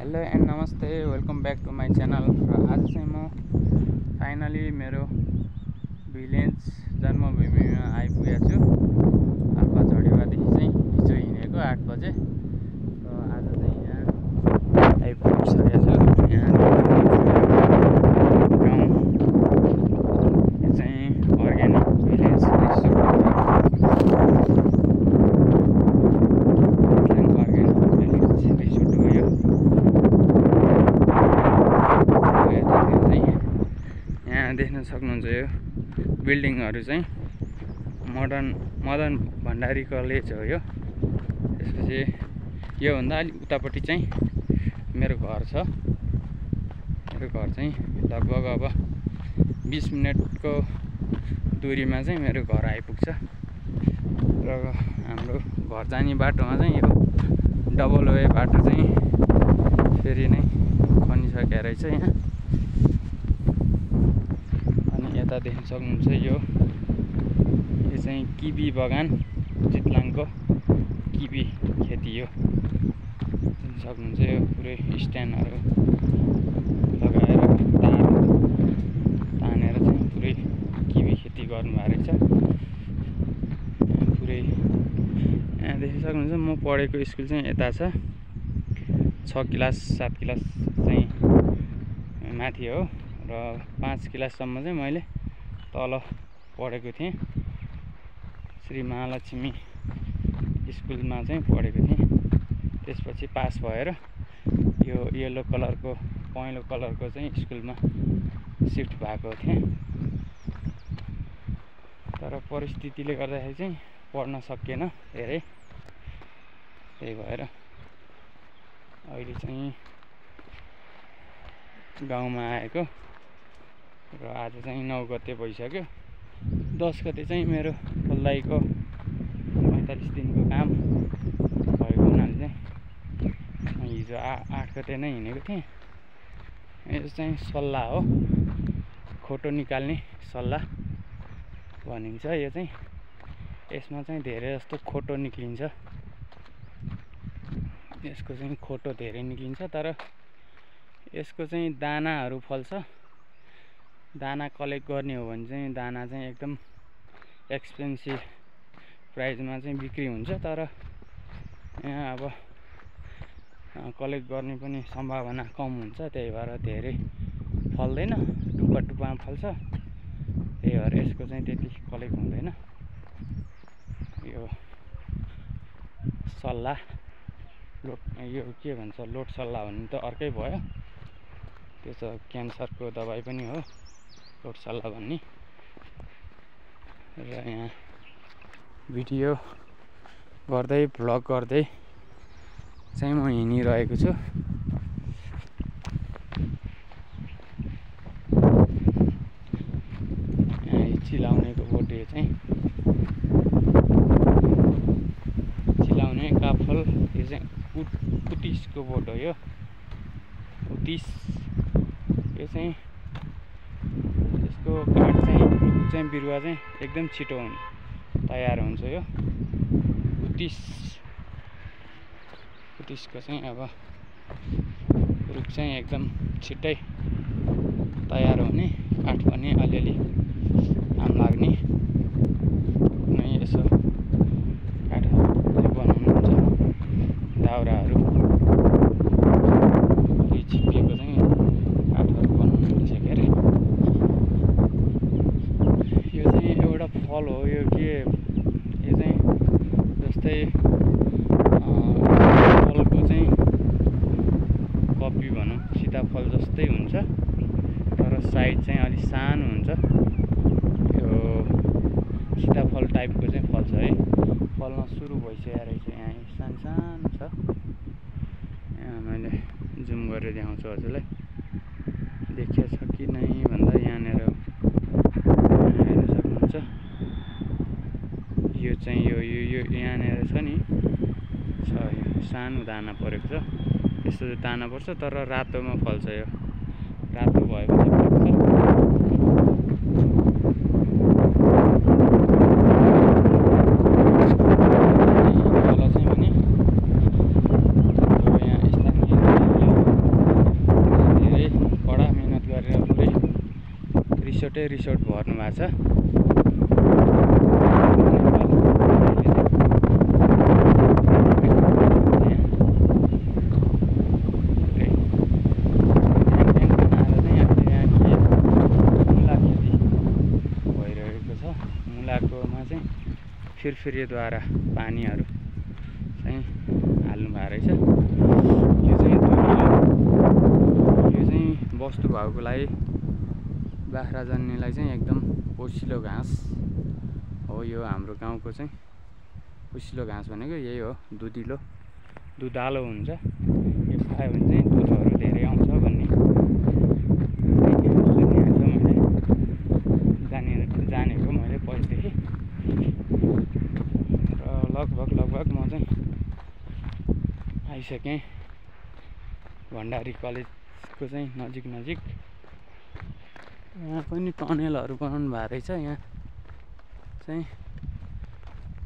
Hello and नमस्ते, welcome back to my channel. र आज चाहिँ म फाइनली मेरो भिलेज जन्मभूमिमा आइपुगेको छु। अल्पा झडीवादेखि चाहिँ हिजो हिँडेको 8 बजे र आज चाहिँ यहाँ आइपुगिसकेको छु। यहाँ गाउँ यो चाहिँ अर्ग्यानिक भिलेज देख्न सक्नुहुन्छ। यो बिल्डिङहरू चाहिँ मदन भण्डारी कलेज हो। यो त्यसपछि योभन्दा अलिक उतापट्टि चाहिँ मेरो घर छ। मेरो घर चाहिँ लगभग अब 20 मिनटको दूरीमा चाहिँ मेरो घर आइपुग्छ। र हाम्रो घर जाने बाटोमा चाहिँ यो डबल वे बाटो चाहिँ फेरि नै खनिसकेको रहेछ। यहाँ यता देख्न सक्नुहुन्छ। यो चाहिँ किबी बगान, चितलाङको किबी खेती यो देख्न सक्नुहुन्छ। यो पुरै स्ट्यान्डहरू लगाएर तानेर चाहिँ पुरै किबी खेती गर्नुभएको रहेछ। पुरै यहाँ देख्न सक्नुहुन्छ। म पढेको स्कुल चाहिँ यता छ। 6 क्लास 7 क्लास चाहिँ माथि हो र 5 क्लाससम्म चाहिँ मैले तल पढेको थिएँ। श्री महालक्ष्मी स्कुलमा चाहिँ पढेको थिएँ। त्यसपछि पास भएर यो येलो कलरको पहेँलो कलरको चाहिँ स्कुलमा सिफ्ट भएको थिएँ। तर परिस्थितिले गर्दाखेरि चाहिँ पढ्न सकिएन धेरै। त्यही भएर अहिले चाहिँ गाउँमा आएको र आज चाहिँ 9 गते भइसक्यो। 10 गते चाहिँ मेरो खोल्दाइको 45 दिनको काम भएको हुनाले चाहिँ हिजो 8 गते नै हिँडेको थिएँ। यो चाहिँ सल्लाह हो, खोटो निकाल्ने सल्लाह भनिन्छ। यो चाहिँ यसमा चाहिँ धेरै जस्तो खोटो निक्लिन्छ। यसको चाहिँ खोटो धेरै निक्लिन्छ। तर यसको चाहिँ दानाहरू फल्छ। दाना कलेक्ट गर्ने हो भने चाहिँ दाना चाहिँ एकदम एक्सपेन्सिभ प्राइसमा चाहिँ बिक्री हुन्छ। तर यहाँ अब कलेक्ट गर्ने पनि सम्भावना कम हुन्छ। त्यही भएर धेरै फल्दैन, टुप्पा टुप्पामा फल्छ। त्यही भएर यसको चाहिँ त्यति कलेक्ट हुँदैन। यो सल्लाह लोट, यो के भन्छ, लोट सल्लाह भन्ने त अर्कै भयो। त्यो त क्यान्सरको दबाई पनि हो लोट सल्लाह भन्ने। र यहाँ भिडियो गर्दै भ्लग गर्दै चाहिँ म हिँडिरहेको छु। यहाँ चिलाउनेको बोट, यो चाहिँ चिलाउने काफल, यो चाहिँ उत्तिसको बोट हो। यो उत्तिस, यो चाहिँ यसको काठ चाहिँ बिरुवा चाहिँ एकदम छिटो तयार हुन्छ। यो उत्तिसको चाहिँ अब रुख चाहिँ एकदम छिट्टै तयार हुने, काठ पनि अलिअलि काम लाग्ने नै यसो काठहरू बनाउनुहुन्छ। दाउराहरू छिप्पिएको चाहिँ काठहरू बनाउनुहुन्छ के अरे। यो चाहिँ एउटा फल हो। यो के, यो चाहिँ जस्तै फलको चाहिँ कपी भनौँ, सीताफल जस्तै हुन्छ। तर साइज चाहिँ अलिक सानो हुन्छ। यो सीताफल टाइपको चाहिँ फल्छ है। फल्न सुरु भइसकेको रहेछ। यहाँ सानो सानो छ। यहाँ मैले जुम गरेर देखाउँछु हजुरलाई। देखिया छ कि नै भन्दा यहाँनिर हेर्न सक्नुहुन्छ। यो चाहिँ यो यहाँनिर छ नि, छ सानो दाना परेको छ। यस्तो दाना पर्छ तर रातोमा फल्छ। यो रातो भएपछि फल्छ। तल चाहिँ भने यहाँ स्थानीय रिसोर्ट भर्नु भएको छ। फिरफिरेद्वारा पानीहरू चाहिँ हाल्नु भएको रहेछ। यो चाहिँ वस्तु भाउको लागि बाख्रा जन्नेलाई चाहिँ एकदम पोसिलो घाँस हो। यो हाम्रो गाउँको चाहिँ पोसिलो घाँस भनेको यही हो, दुधालो हुन्छ। यो खायो भने चाहिँ दुधहरू धेरै आउँछ भन्ने जानेको मैले पहिलेदेखि। लगभग म चाहिँ आइसकेँ भण्डारी कलेजको चाहिँ नजिक। यहाँ पनि टनेलहरू बनाउनु भएको रहेछ। यहाँ चाहिँ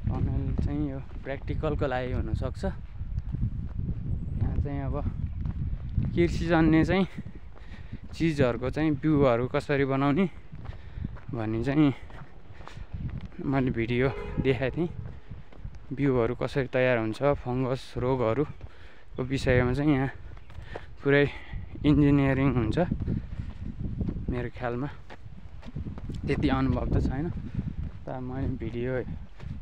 टनेल चाहिँ यो प्र्याक्टिकलको लागि हुनसक्छ। यहाँ चाहिँ अब कृषिजन्य चाहिँ चिजहरूको चाहिँ बिउहरू कसरी बनाउने भन्ने चाहिँ मैले भिडियो देखाएको थिएँ। बिउहरू कसरी तयार हुन्छ, फङ्गस रोगहरूको विषयमा चाहिँ यहाँ पुरै इन्जिनियरिङ हुन्छ। मेरो ख्यालमा त्यति अनुभव त छैन, तर मैले भिडियो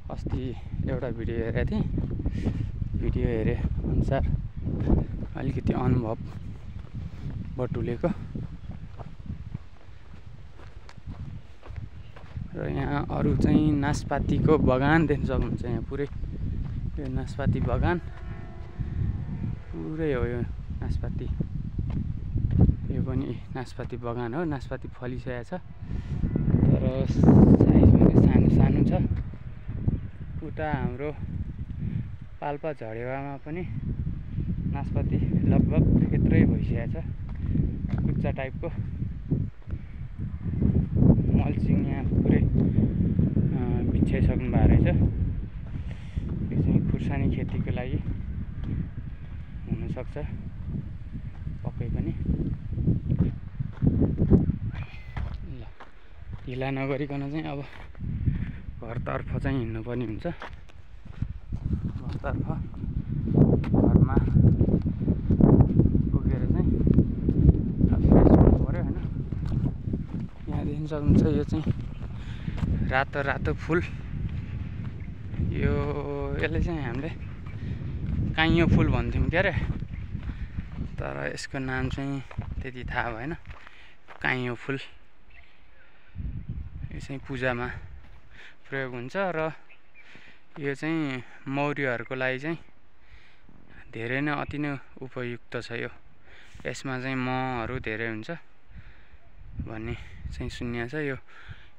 अस्ति एउटा भिडियो हेरेको थिएँ। भिडियो हेरे अनुसार अलिकति अनुभव बटुलेको। र यहाँ अरू चाहिँ नासपातीको बगान देख्न सक्नुहुन्छ। यहाँ पुरै यो नासपाती बगान पुरै हो। यो नासपाती, यो पनि नासपाती बगान हो। नासपाती फलिसकेको छ तर साइज पनि सानो छ। उता हाम्रो पाल्पा झडेवामा पनि नासपाती लगभग यत्रै भइसकेको छ, कुच्चा टाइपको। मल्चिङ यहाँ पुरै बिछाइसक्नु भएको रहेछ। यो चाहिँ खुर्सानी खेतीको लागि हुनसक्छ पक्कै पनि। ल ढिला नगरिकन चाहिँ अब घरतर्फ चाहिँ हिँड्नुपर्ने हुन्छ। घरतर्फ घरमा पुगेर चाहिँ फ्रेस हुनु पऱ्यो होइन। यहाँ देख्न सक्नुहुन्छ यो चाहिँ रातो फुल। यसले चाहिँ हामीले काइयो फुल भन्थ्यौँ के अरे, तर यसको नाम चाहिँ त्यति थाहा भएन। काइयो फुल यो चाहिँ पूजामा प्रयोग हुन्छ र यो चाहिँ मौरीहरूको लागि चाहिँ धेरै नै अति नै उपयुक्त छ। यसमा चाहिँ महहरू धेरै हुन्छ भन्ने चाहिँ सुनिएको छ।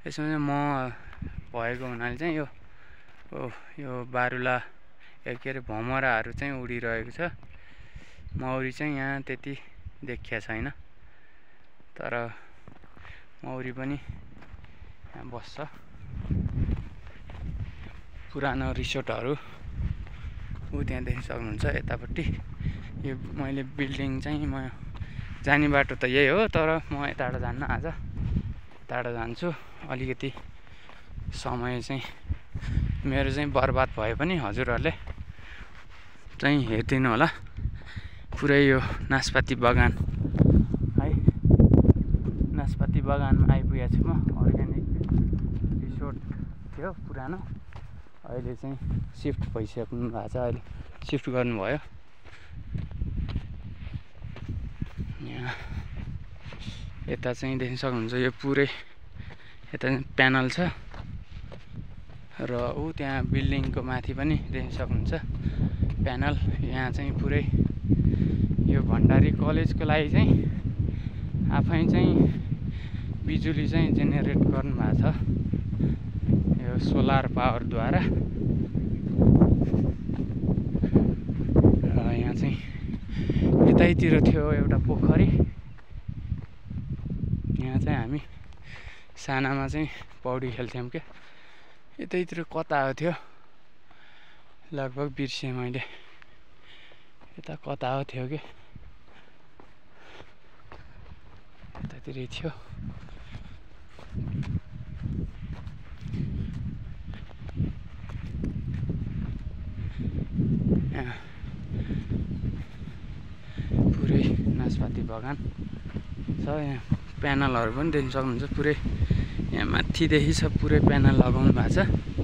यसमा चाहिँ मह भएको हुनाले चाहिँ यो बारुला के अरे भमराहरू चाहिँ उडिरहेको छ। मौरी चाहिँ यहाँ त्यति देखिया छैन, तर मौरी पनि यहाँ बस्छ। पुरानो रिसोर्टहरू त्यहाँ देख्न सक्नुहुन्छ यतापट्टि। यो मैले बिल्डिङ चाहिँ म जाने बाटो त यही हो, तर म यताबाट जान्न। आज यताबाट जान्छु। अलिकति समय चाहिँ मेरो चाहिँ बर्बाद भए पनि हजुरहरूले चाहिँ हेरिदिनु होला। पुरै यो नासपाती बगान है, नासपाती बगानमा आइपुगेको छु म। अर्ग्यानिक रिसोर्ट थियो पुरानो, अहिले चाहिँ सिफ्ट भइसक्नु भएको छ। अहिले सिफ्ट गर्नुभयो। यहाँ यता चाहिँ देख्न सक्नुहुन्छ यो पुरै यता चाहिँ प्यानल छ र त्यहाँ बिल्डिङको माथि पनि देख्न सक्नुहुन्छ प्यानल। यहाँ चाहिँ पुरै यो भण्डारी कलेजको लागि चाहिँ आफै चाहिँ बिजुली चाहिँ जेनेरेट गर्नुभएको छ यो सोलर पावरद्वारा। र यहाँ चाहिँ यतैतिर थियो एउटा पोखरी। यहाँ चाहिँ हामी सानामा चाहिँ पौडी खेल्थ्यौँ क्या। यतैतिर कता हो थियो, लगभग बिर्सेँ मैले। यता कता हो थियो कि यतातिरै थियो। पुरै नासपाती बगान छ। यहाँ प्यानलहरू पनि देख्न सक्नुहुन्छ, पुरै यहाँ माथिदेखि छ पुरै प्यानल लगाउनु भएको छ।